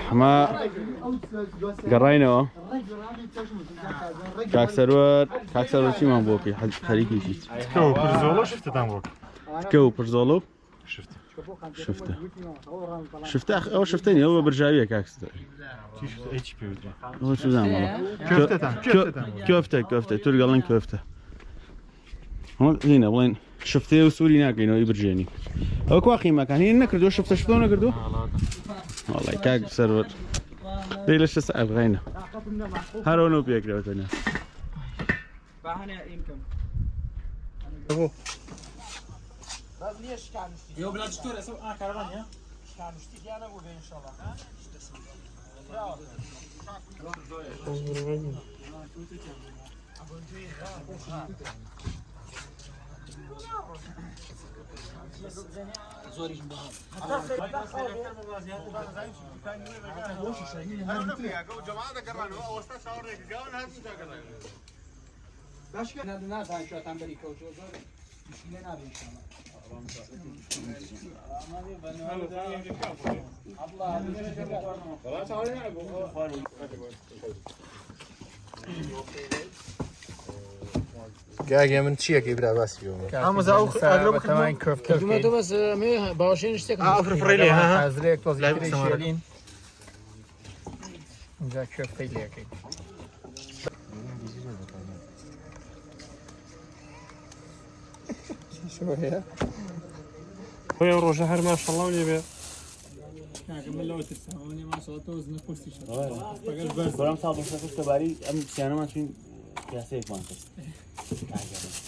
ئەمە گەڕاینەوە کاک سەروەر کاک سەروەر چیمان بۆ بکەی خەریکیشی تکە و پرزۆڵە شفتەتان بۆ تکە و پرزۆڵە و شفتە شفتە شفتە ئەو شفتە نیە ئەوە برژاویە کاک سەروەر ئەی چی پێ وترێ ئەوە چزانم وەڵا. köftەتان köftەتان بۆ köfte köfte تورگەڵن köfte هینە بڵێن شفتەیە و سووری ناکەینەوە ئی برژێنی ئەو کوا قیمەکان هین نەکردو شفتە شفتەوە نەکردو وەڵای کاک سەروەر دەی لە شە سەعات غینە هەرەوە نەو پێکرەوە تەنیا کاکە من چیەکەی برا باسی بۆ ئامۆزا ئەو ئاگرە بکردنەوە؟ کردومە تۆ بەس ئەمێ باوەشێن شتێک ئەو فڕێ لێ ها حازرەیەک تۆزی لای ترەی سەمارە. شێلین اینجا köftەی لێکەین خۆی ئەو ڕۆژە هەر ماشەڵڵاو لێ بێ. بەرام ساڵ بەسەر کەباری ئەم سیانەمان چوین پیاسەیەکمان کرد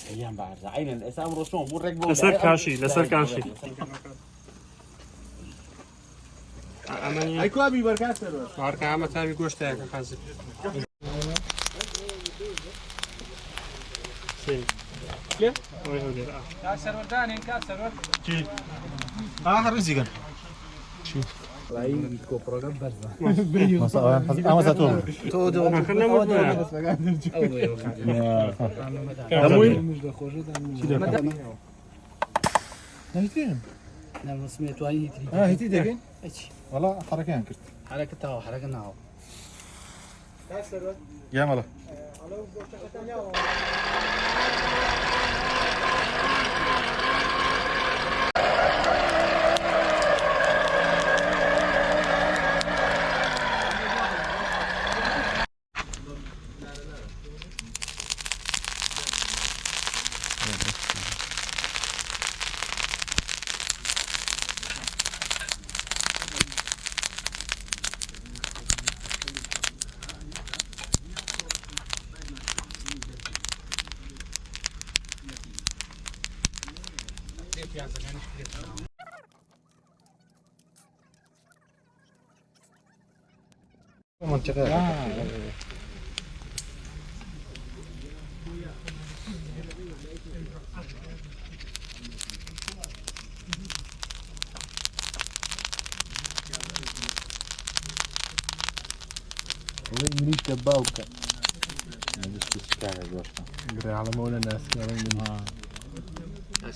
ئەیان بە عەرزە عەینەن ئێستا ئەمڕۆ چۆن بوو ڕێک بۆ لەسەر کاشی لەسەر کاشی ئەمە نییە. ئەی کوا بیبەر کاک سەروەر مارکە ئەمە تامی گۆشتەیەکە حازر. سەیر. لێ؟ ئەوەی هەولێر، ئا. کاک سەروەر دانێن کاک سەروەر ئا هەر ڕزیگەن ئامۆزا تۆ ئاخر نەموت نایە. هەمووی هیتی دەکەین وەڵا حەرەکەیان کرد حرەکە تاوە حرەکە ناوە یا مەڵە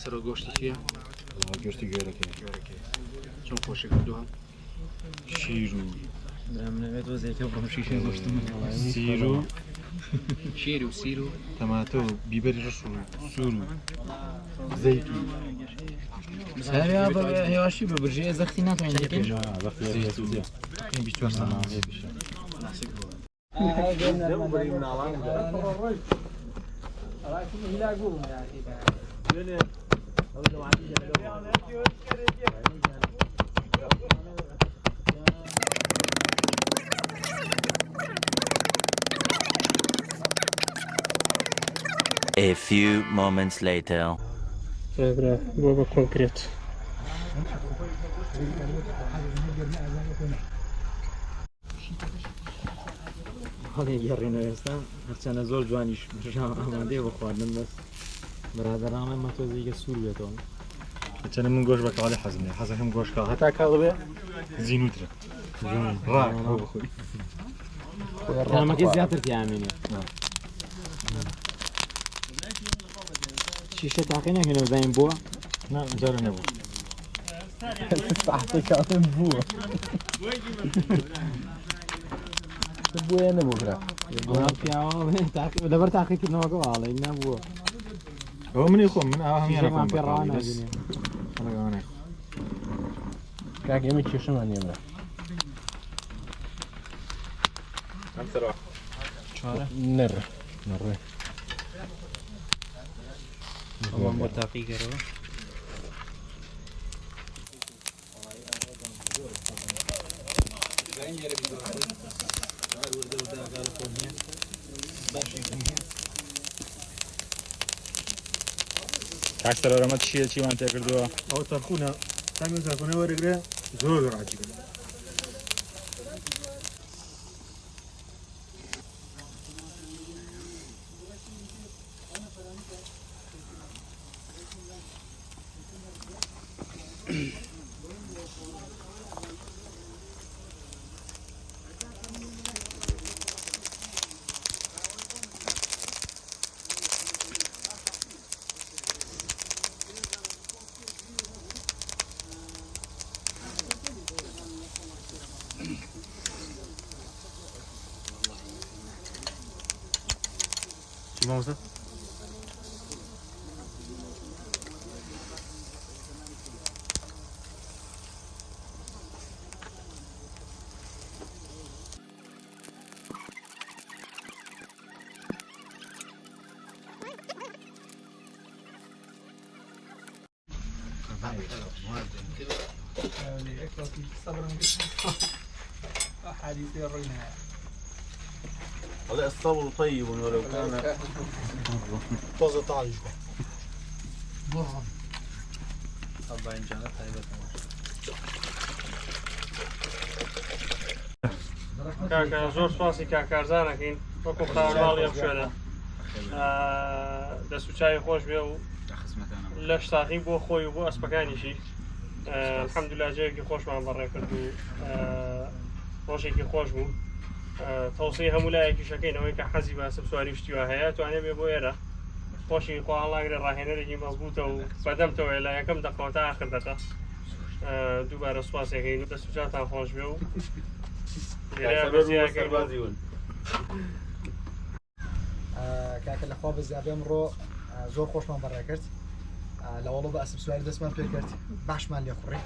سەرۆ گۆشتی چییە؟ گۆشتی گوێرەکەی چۆن خۆشی کردووە؟ شیر و برام نەبێت وەزێکە بڕم شیشەی گۆشتم سیر و شیر و سیر و تەماتە و بیبەری ڕەش و سوور و زەیت و هێواشی بە برژەیە زەختی ناتوانین لێکەین 24 ساعت A few moments later. ئێ برا بووە بە کۆنکرێت. هەڵێ گەڕێنەوە ئێستا هەرچەنە زۆر جوانیش برژاوە ئامادەیە بۆ خواردن بەس برادەرانە مەتۆزێکە سوور بێتەوە. چەنە من گۆش بە کاڵی حەزم نیە حەزەکەم گۆش کاڵ هەتا کاڵ بێ زینوترە ڕاک بۆ بخۆی تامەکەی زیاتر تیامێنێ. شیشە تاقی ناکەینەوە بزانین بووە نا جارە نەبوو. ساحتەکانم بووە بۆیە نەبوو برا لەبەر تاقیکردنەوەکە واڵی نەبووە. ئەوە منی خۆم من ئاوا هەمیان شیشێکمان خۆم پێ بەتاڵی بەس ڕانابینێ. خەڵک ئەوە نایخۆ. کاک ئێمە کێشەمان نییە برا. نەڕێ نەڕێ. ئەوەم بۆ تاقیکەرەوە. کاک سەرۆر ئەمە چییە چیمان تێکردووە؟ ئەوە تەرخونە تامی تەرخونە وەرەگرێ زۆر زۆر عجیبە. چی مامۆستا؟ والله الصبر طيب ولو كان تۆزە تاڵیش بە. کاکە زۆر سوپاسی کاکارزانەکەین وەکو خاوەن ماڵی ئەم شوێنە. دەست و چاوی خۆش بێ و لەش ساغی بۆ خۆی و بۆ ئەسپەکانیشی. الحەمدلله جێیەکی خۆشمان بەڕێ کرد و ڕۆژێکی خۆش بوو. تەوسەی هەموو لایەکی شەکەینەوەی کە حەزی بە ئەسپ سواری و شتیوا هەیە توانێ بێ بۆ ئێرە. خۆشی خوا هەڵاگرێ ڕاهێنەرێکی مەزبووتە و بەدەمتەوەیە لە یەکەم دەقەوە تا ئاخر دەقە. دووبارە سوپاسێکەین و دەست و چاوتان خۆش بێ و لێرە بەزیاکەین. سەربازی بوون. کاکە لەخوا بەزیابێ ئەمڕۆ زۆر خۆشمان بەڕێ کرد. لەوەڵە بە ئەسپ سواری دەستمان پێ کرد، باشمان لێخوڕی.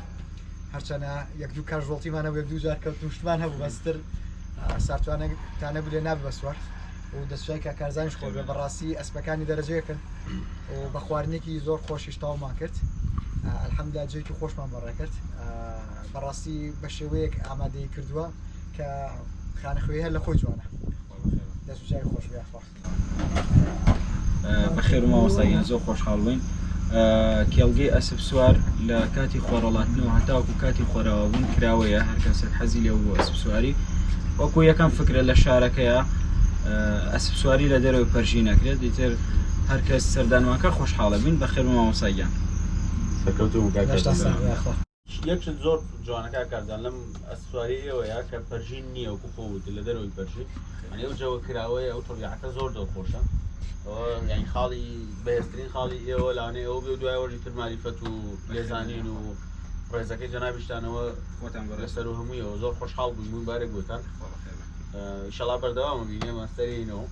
هەرچەنە یەک دوو کاژۆڵتیمان هەبوو، یەک دوو جار کەوتن و شتمان هەبوو، بەستر سارتوانە تانە بلێ نابێ بە سوار. و دەستچای کاکارزانیش خۆش بێ، بەڕاستی ئەسپەکانی دەرەجەیەکن و بە خواردنێکی زۆر خۆشیش تەواومان کرد. الحەمدلله جێکی خۆشمان بەڕێ کرد. بەڕاستی بە شێوەیەک ئامادەی کردووە کە خانەخوێی هەر لە خۆی جوانە. دەست و چاوی خۆش بێ یاخوا. بەخێر مامۆستا گیان زۆر خۆشحاڵ بووین. کێڵگەی ئەسپ سوار لە کاتی خۆڕەڵاتنەوە هەتاوەکو کاتی خۆراوابوون کراوەیە، هەر کەسێک حەزی لێ بوو ئەسپ سواری وەکو یەکەم فکرە لە شارەکەیە ئەسپ سواری لە دەرەوەی پەرژی نەکرێت، ئیتر هەر کەس سەردانمان کە خۆشحاڵە بین. بەخێر مامۆستا گیان. سەرکەوتوو بوو کاک لەشتان کارزان. ساغ بێ یاخوا. یەک شت زۆر جوانە کاک کارزان لەم ئەسپسواری ئێوەیە کە پەرژین نییە وەکو خۆ وتت لە دەرەوەی پەرژین، یعنی ئەو جەوە کراوەیە ئەو تەبیعەتە زۆر دڵخۆشە. ئەوە یعنی خاڵی بەهێزترین خاڵی ئێوە لەوانەیە ئەوە بێ و دوای وەرزی تر ماریفەت و لێزانین و ڕێزەکەی جەنابیشتانەوە لەسەر و هەموویەوە زۆر خۆشحاڵ بووین مبارەک بۆتان. ئینشەڵا بەردەوامە بین ئێمە سەرینەوە.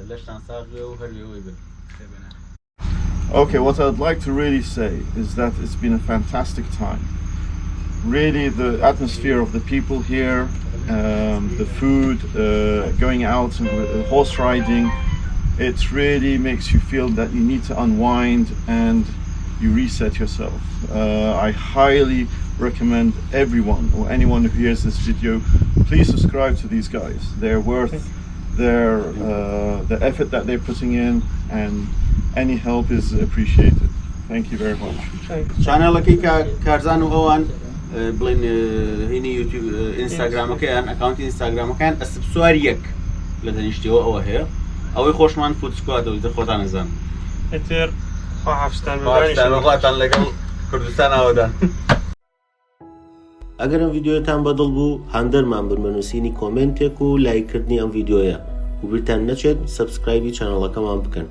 لەشتان ساغ بێ و هەر وێوەی بن. Okay, what I'd like to really say is that it's been a fantastic time. Really, the atmosphere of the people here, the food, going out and horse riding, it really makes you feel that you need to unwind and you reset yourself. I highly recommend everyone or anyone who hears this video, please subscribe to these guys. They're worth the effort that they're putting in, and any help is appreciated. Thank you very much. چانەڵەکەی کارزان و ئەوان بڵێن هینی یوتیوب ئینستاگرامەکەیان ئەکاونتی ئینستاگرامەکەیان ئەسپ سوار یەک لە دەنیشتەوە ئەوە هەیە. ئەوەی خۆشمان فوت سکوادەوە ئیتر خۆتان ئەزانن. ئیتر خواحافزتان بێ. خواحافزتان بێ، خواتان لەگەڵ کوردستان ئاوەدان. ئەگەر ئەم ڤیدیۆیەتان بەدڵ بوو هاندەرمان بن بە نووسینی کۆمێنتێک و لایککردنی ئەم ڤیدیۆیە و بیرتان نەچێت subscribe ی channel ەکەمان بکەن.